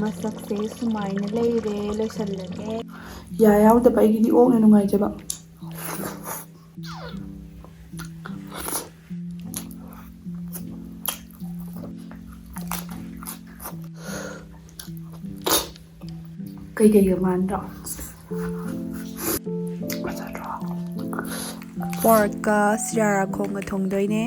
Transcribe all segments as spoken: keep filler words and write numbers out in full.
ꯃꯁꯛꯁꯦ ꯁꯨꯃꯥꯏꯅ ꯂꯩꯔꯦ, ꯂꯣꯏꯁꯜꯂꯒꯦ꯫ ꯌꯥ ꯌꯥꯎꯗꯕ ꯑꯩꯒꯤꯗꯤ ꯑꯣꯛꯅ ꯅꯨꯡꯉꯥꯏꯖꯕ꯫ ꯀꯩꯀꯩꯒ ꯃꯥꯟꯗ꯭ꯔꯣ? ꯐꯖꯗ꯭ꯔꯣ? ꯄꯣꯔꯛꯀ ꯁꯤꯔꯥꯔꯥꯈꯣꯡꯒ ꯊꯣꯡꯗꯣꯏꯅꯦ꯫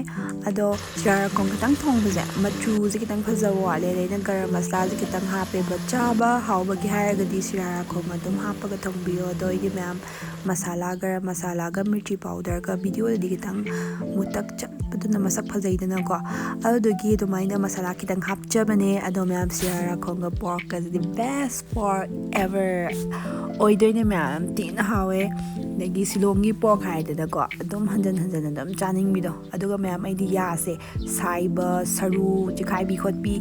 ꯑꯗꯣ ꯁꯤꯔꯥꯔꯥꯈꯣꯡ ꯈꯤꯇꯪ ꯊꯣꯡꯕꯁꯦ ꯃꯆꯨꯁꯦ ꯈꯤꯇꯪ ꯐꯖꯕ ꯋꯥꯠꯂꯦ꯫ ꯑꯗꯩ ꯑꯩꯅ ꯒꯔꯝ ꯃꯁꯥꯂꯥꯁꯦ ꯈꯤꯇꯪ ꯍꯥꯞꯄꯦꯕ꯫ ꯆꯥꯕ ꯍꯥꯎꯕꯒꯤ ꯍꯥꯏꯔꯒꯗꯤ ꯁꯤꯔꯥꯔꯥꯈꯣꯡ ꯑꯗꯨꯝ ꯍꯥꯞꯄꯒ ꯊꯣꯡꯕꯤꯌꯣ꯫ ꯑꯗꯣ ꯑꯩꯗꯤ ꯃꯌꯥꯝ ꯃꯁꯥꯂꯥ, ꯒꯔꯝ ꯃꯁꯥꯂꯥꯒ ꯃꯤꯔꯆꯤ ꯄꯥꯎꯗꯔꯒ ꯚꯤꯗꯤꯑꯣꯗꯗꯤ ꯈꯤꯇꯪ ꯃꯨꯇꯛ ꯆꯠꯄꯗꯨꯅ ꯃꯁꯛ ꯐꯖꯩꯗꯅꯀꯣ꯫ ꯑꯗꯨꯗꯨꯒꯤ ꯑꯗꯨꯃꯥꯏꯅ ꯃꯁꯥꯂꯥ ꯈꯤꯇꯪ ꯍꯥꯞꯆꯕꯅꯦ꯫ ꯑꯗꯣ ꯃꯌꯥꯝ ꯁꯤꯔꯥꯔꯥꯈꯣꯡꯒ ꯄꯣꯔꯛꯀꯁꯤꯗꯤ best for ever ꯑꯣꯏꯗꯣꯏꯅꯦ ꯃꯌꯥꯝ, ꯌꯥꯝ ꯊꯤꯅ ꯍꯥꯎꯋꯦ꯫ ꯑꯗꯒꯤ ꯁꯤꯂꯣꯡꯒꯤ ꯄꯣꯔꯛ ꯍꯥꯏꯗꯅꯀꯣ, ꯑꯗꯨꯝ ꯍꯟꯖꯟ ꯍꯟꯖꯟ ꯑꯗꯨꯝ ꯆꯥꯅꯤꯡꯕꯤꯗꯣ꯫ ꯑꯗꯨꯒ ꯃꯌꯥꯝ ꯑꯩꯗꯤ ꯌꯥꯁꯦ ꯁꯥꯏꯕ, ꯁꯔꯨ ꯆꯤꯈꯥꯏꯕꯤ ꯈꯣꯠꯄꯤ,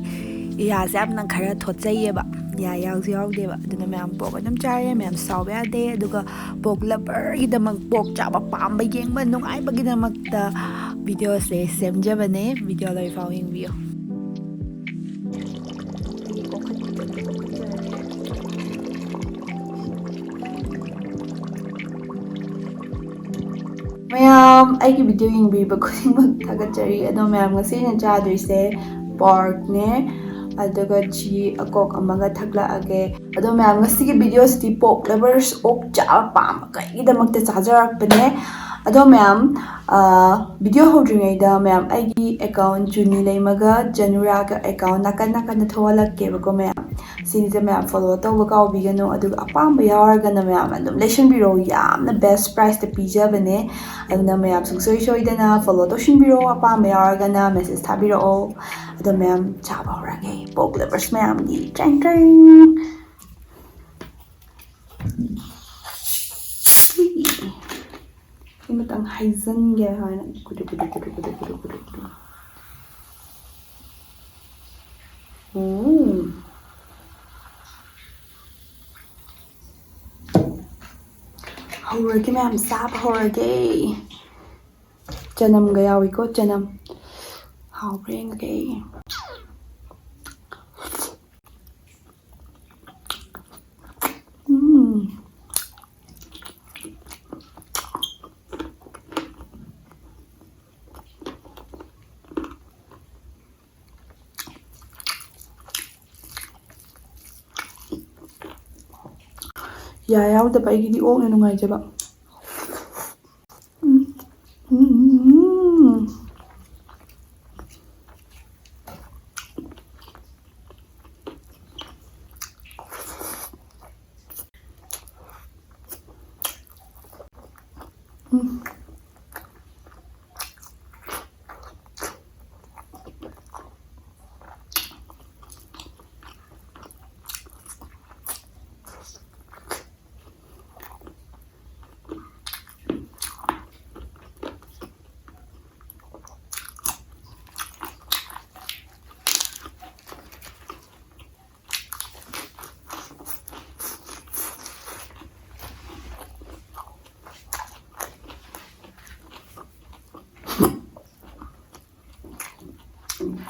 ꯌꯥꯁꯦ ꯌꯥꯝꯅ ꯈꯔ ꯊꯣꯠꯆꯩꯌꯦꯕ, ꯌꯥ ꯌꯥꯎꯁꯨ ꯌꯥꯎꯗꯦꯕ꯫ ꯑꯗꯨꯅ ꯃꯌꯥꯝ ꯄꯣꯔꯛ ꯑꯗꯨꯝ ꯆꯥꯔꯦ, ꯃꯌꯥꯝ ꯁꯥꯎꯕ ꯌꯥꯗꯦ꯫ ꯑꯗꯨꯒ ꯄꯣꯔꯛ ꯂꯚꯔꯒꯤꯗꯃꯛ, ꯄꯣꯔꯛ ꯆꯥꯕ ꯄꯥꯝꯕ ꯌꯦꯡꯕ ꯅꯨꯡꯉꯥꯏꯕꯒꯤꯗꯃꯛꯇ ꯚꯤꯗꯤꯑꯣꯁꯦ ꯁꯦꯝꯖꯕꯅꯦ꯫ ꯚꯤꯗꯤꯑꯣ ꯂꯣꯏꯐꯥꯎ ꯌꯦꯡꯕꯤꯌꯨ꯫ ꯃꯌꯥꯝ, ꯑꯩꯒꯤ ꯚꯤꯗꯤꯑꯣ ꯌꯦꯡꯕꯤꯕ ꯈꯨꯗꯤꯡꯃꯛ ꯊꯥꯒꯠꯆꯔꯤ꯫ ꯑꯗꯣ ꯃꯌꯥꯝ, ꯉꯁꯤ ꯑꯩꯅ ꯆꯥꯗꯣꯏꯁꯦ ꯄꯣꯔꯛꯅꯦ, ꯑꯗꯨꯒ ꯆꯤ ꯑꯀꯣꯛ ꯑꯃꯒ ꯊꯛꯂꯛꯑꯒꯦ꯫ ꯑꯗꯣ ꯃꯌꯥꯝ, ꯉꯁꯤꯒꯤ ꯚꯤꯗꯤꯑꯣꯁꯤꯗꯤ ꯄꯣꯔꯛ ꯂꯚꯔꯁ, ꯑꯣꯛ ꯆꯥꯕ ꯄꯥꯝꯕꯈꯩꯒꯤꯗꯃꯛꯇ ꯆꯥꯖꯔꯛꯄꯅꯦ꯫ ꯑꯗꯣ ꯃꯌꯥꯝ, ꯚꯤꯗꯤꯑꯣ ꯍꯧꯗ꯭ꯔꯤꯉꯩꯗ ꯃꯌꯥꯝ, ꯑꯩꯒꯤ ꯑꯦꯀꯥꯎꯟ ꯖꯨꯅꯤ ꯂꯩꯃꯒ ꯖꯅꯨꯔꯥꯒ ꯑꯦꯀꯥꯎꯟ ꯅꯥꯀꯟ ꯅꯥꯀꯟꯗ ꯊꯣꯛꯍꯜꯂꯛꯀꯦꯕꯀꯣ ꯃꯌꯥꯝ꯫ ꯁꯤꯁꯦ ꯃꯌꯥꯝ ꯐꯣꯂꯣ ꯇꯧꯕ ꯀꯥꯎꯕꯤꯒꯅꯨ, ꯑꯗꯨꯒ ꯑꯄꯥꯝꯕ ꯌꯥꯎꯔꯒꯅ ꯃꯌꯥꯝ ꯑꯗꯨꯝ ꯂꯩꯁꯟꯕꯤꯔꯛꯑꯣ꯫ ꯌꯥꯝꯅ ꯕꯦꯁ ꯄ꯭ꯔꯥꯏꯁꯇ ꯄꯤꯖꯕꯅꯦ꯫ ꯑꯗꯨꯅ ꯃꯌꯥꯝ ꯁꯨꯡꯁꯣꯏ ꯁꯣꯏꯗꯅ ꯐꯣꯂꯣ ꯇꯧꯁꯤꯟꯕꯤꯔꯛꯑꯣ, ꯑꯄꯥꯝꯕ ꯌꯥꯎꯔꯒꯅ ꯃꯦꯁꯦꯖ ꯊꯥꯕꯤꯔꯛꯑꯣ꯫ ꯑꯗꯣ ꯃꯌꯥꯝ, ꯆꯥꯕ ꯍꯧꯔꯒꯦ ꯄꯣꯔꯛ ꯂꯚꯔꯁ ꯃꯌꯥꯝꯒꯤ꯫ ꯇ꯭ꯔꯦꯡ ꯇ꯭ꯔꯦꯡ꯫ ꯁꯤ ꯑꯃꯇꯪ ꯍꯩꯖꯟꯒꯦ ꯍꯥꯏꯅ꯫ ꯀꯨꯗꯨ ꯀꯨꯗꯨ ꯀꯨꯗꯨ ꯀꯨꯗꯨ ꯀꯨꯗꯨ ꯀꯨꯗꯨ ꯀꯨꯗꯨ꯫ ꯎꯝ꯫ ꯍꯧꯔꯒꯦ ꯃꯌꯥꯝ, ꯆꯥꯕ ꯍꯧꯔꯒꯦ꯫ ꯆꯅꯝꯒ ꯌꯥꯎꯏꯀꯣ, ꯆꯅꯝ꯫ ꯍꯥꯎꯕ꯭ꯔꯥ ꯌꯦꯡꯉꯒꯦ꯫ ꯌꯥ ꯌꯥꯎꯗꯕ ꯑꯩꯒꯤꯗꯤ ꯑꯣꯛꯅ ꯅꯨꯡꯉꯥꯏꯖꯕ꯫ ꯎꯝ꯫ ꯎꯝ꯫ ꯎꯝ꯫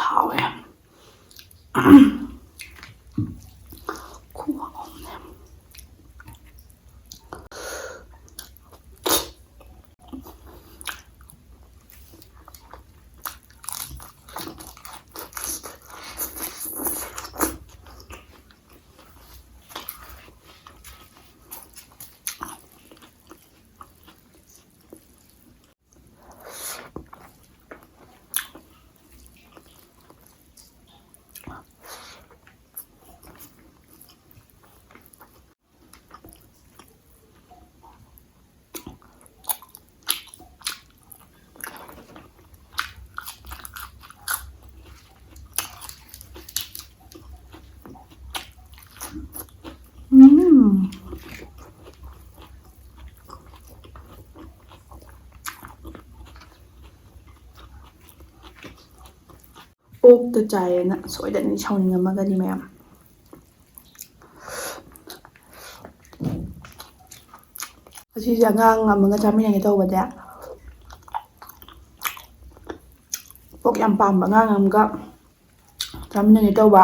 ꯍꯥꯎꯋꯦ꯫ ꯈꯨꯍꯥꯎ ꯑꯃꯅꯦ꯫ ꯎꯝ꯫ ꯑꯣꯛꯇ ꯆꯥꯏꯌꯦꯅ ꯁꯣꯏꯗꯅ ꯁꯥꯎꯅꯤꯡꯉꯝꯃꯒꯅꯤ ꯃꯌꯥꯝ꯫ ꯑꯁꯤꯁꯦ ꯑꯉꯥꯡ ꯑꯃꯒ ꯆꯥꯃꯤꯟꯅꯒꯦ ꯇꯧꯕꯅꯦ꯫ ꯑꯣꯛ ꯌꯥꯝ ꯄꯥꯝꯕ ꯑꯉꯥꯡ ꯑꯃꯒ ꯆꯥꯃꯤꯟꯅꯒꯦ ꯇꯧꯕ꯫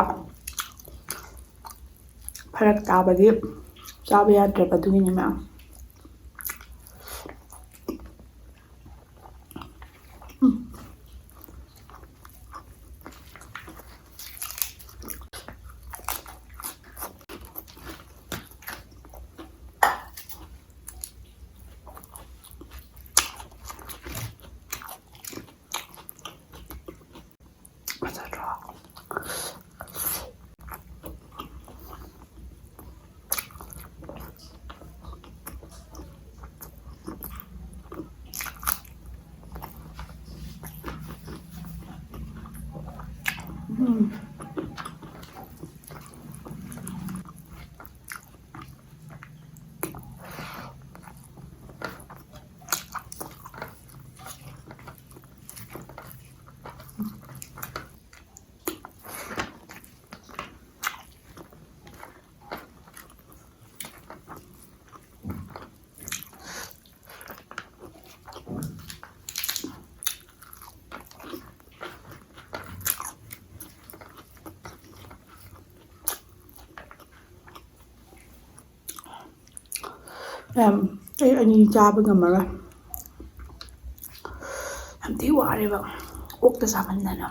ꯐꯔꯛ ꯇꯥꯕꯒꯤ ꯆꯥꯕ ꯌꯥꯗ꯭ꯔꯦꯕ ꯑꯗꯨꯒꯤꯅꯦ ꯃꯌꯥꯝ꯫ ꯐꯖꯗ꯭ꯔꯣ? ꯎꯝ꯫ ꯃꯌꯥꯝ, ꯑꯩ ꯑꯅꯤ ꯆꯥꯕ ꯉꯝꯃꯔꯣꯏ꯫ ꯌꯥꯝ ꯊꯤ ꯋꯥꯔꯦꯕ ꯑꯣꯛꯇ ꯆꯥꯃꯟꯗꯅ꯫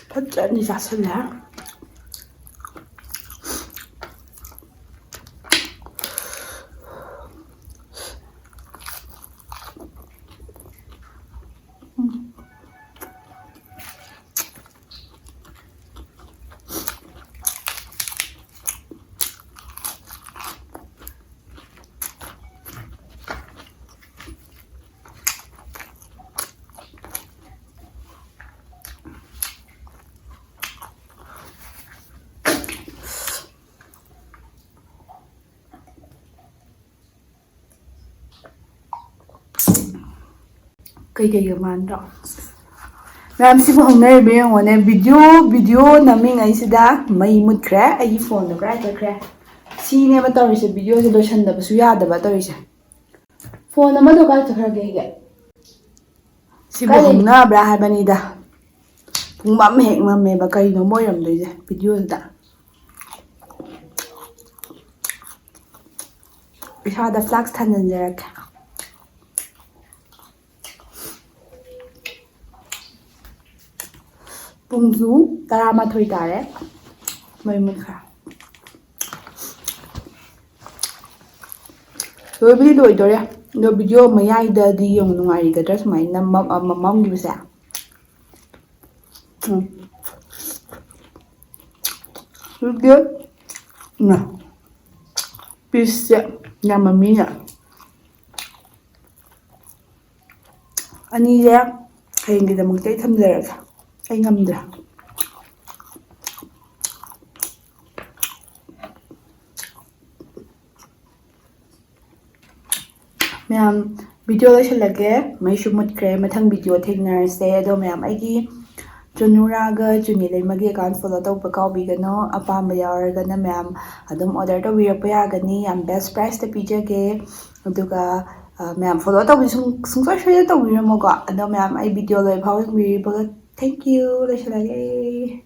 ꯐꯖꯅ ꯆꯥꯁꯤꯜꯂꯦ꯫ ꯀꯩꯀꯩꯒ ꯃꯥꯟꯗ꯭ꯔꯣ? ꯃꯌꯥꯝ, ꯁꯤꯕꯨ ꯍꯧꯅꯔꯤꯕ ꯌꯦꯡꯉꯣꯅꯦ꯫ ꯚꯤꯗꯤꯑꯣ ꯚꯤꯗꯤꯑꯣ ꯅꯝꯃꯤꯉꯩꯁꯤꯗ ꯃꯩ ꯃꯨꯠꯈ꯭ꯔꯦ꯫ ꯑꯩꯒꯤ ꯐꯣꯟꯗꯣ ꯀꯗꯥꯏ ꯆꯠꯈ꯭ꯔꯦ? ꯁꯤꯅꯦꯕ ꯇꯧꯔꯤꯁꯦ, ꯚꯤꯗꯤꯑꯣꯁꯦ ꯂꯣꯏꯁꯟꯗꯕꯁꯨ ꯌꯥꯗꯕ ꯇꯧꯔꯤꯁꯦ꯫ ꯐꯣꯟ ꯑꯃꯗꯣ ꯀꯥꯏ ꯆꯠꯈ꯭ꯔꯒꯦ ꯑꯩꯒꯤ? ꯁꯤꯕꯨ ꯀꯥꯏ ꯂꯩ? ꯍꯧꯅꯕ꯭ꯔꯥ ꯍꯥꯏꯕꯅꯤꯗ꯫ ꯄꯨꯡ ꯃꯝ ꯍꯦꯛ ꯃꯝꯃꯦꯕ, ꯀꯔꯤꯅꯣ ꯑꯃ ꯑꯣꯏꯔꯝꯗꯣꯏꯁꯦ ꯚꯤꯗꯤꯑꯣꯁꯤꯗ꯫ ꯏꯁꯥꯗ ꯐ꯭ꯂꯥꯛꯁ ꯊꯥꯟꯖꯤꯟꯖꯔꯛꯀꯦ꯫ ꯄꯨꯡꯁꯨ ꯇꯔꯥꯃꯥꯊꯣꯏ ꯇꯥꯔꯦ꯫ ꯃꯩ ꯃꯨꯠꯈ꯭ꯔꯦ꯫ ꯂꯣꯏꯕꯨꯗꯤ ꯂꯣꯏꯗꯣꯔꯦ, ꯑꯗꯣ ꯚꯤꯗꯤꯑꯣ ꯃꯌꯥꯏꯗꯗꯤ ꯌꯦꯡꯉꯨ, ꯅꯨꯡꯉꯥꯏꯔꯤꯒꯗ꯭ꯔꯥ ꯁꯨꯃꯥꯏꯅ ꯃꯝ-, ꯑ, ꯃꯝꯈꯤꯕꯁꯦ꯫ ꯎꯝ꯫ ꯍꯧꯖꯤꯛꯇꯤ, ꯏꯃꯥ, ꯄꯤꯁꯁꯦ ꯌꯥꯝꯃꯝꯃꯤꯅꯦ꯫ ꯑꯅꯤꯁꯦ ꯍꯌꯦꯡꯒꯤꯗꯃꯛꯇ ꯑꯩ ꯊꯝꯖꯔꯒꯦ, ꯑꯩ ꯉꯝꯗ꯭ꯔꯦ꯫ ꯃꯌꯥꯝ, ꯚꯤꯗꯤꯑꯣ ꯂꯣꯏꯁꯤꯜꯂꯒꯦ, ꯃꯩꯁꯨ ꯃꯨꯠꯈ꯭ꯔꯦ꯫ ꯃꯊꯪ ꯚꯤꯗꯤꯑꯣ ꯊꯦꯡꯅꯔꯁꯦ꯫ ꯑꯗꯣ ꯃꯌꯥꯝ, ꯑꯩꯒꯤ ꯆꯨꯅꯨꯔꯥꯒ ꯆꯨꯅꯤ ꯂꯩꯃꯒꯤ ꯑꯦꯀꯥꯎꯟ ꯐꯣꯂꯣ ꯇꯧꯕ ꯀꯥꯎꯕꯤꯒꯅꯨ꯫ ꯑꯄꯥꯝꯕ ꯌꯥꯎꯔꯒꯅ ꯃꯌꯥꯝ ꯑꯗꯨꯝ ꯑꯣꯔꯗꯔ ꯇꯧꯕꯤꯔꯛꯄ ꯌꯥꯒꯅꯤ, ꯌꯥꯝ ꯕꯦꯁ ꯄ꯭ꯔꯥꯏꯁꯇ ꯄꯤꯖꯒꯦ꯫ ꯑꯗꯨꯒ, ꯑ, ꯃꯌꯥꯝ ꯐꯣꯂꯣ ꯇꯧꯕꯤ ꯁꯨꯡ-, ꯁꯨꯡꯁꯣꯏ ꯁꯣꯏꯗꯅ ꯇꯧꯕꯤꯔꯝꯃꯣꯀꯣ꯫ ꯑꯗꯣ ꯃꯌꯥꯝ, ꯑꯩ ꯚꯤꯗꯤꯑꯣ ꯂꯣꯏ ꯐꯥꯎ ꯌꯦꯡꯕꯤꯔꯤꯕꯒ thank you꯫ ꯂꯣꯏꯁꯤꯜꯂꯒꯦ꯫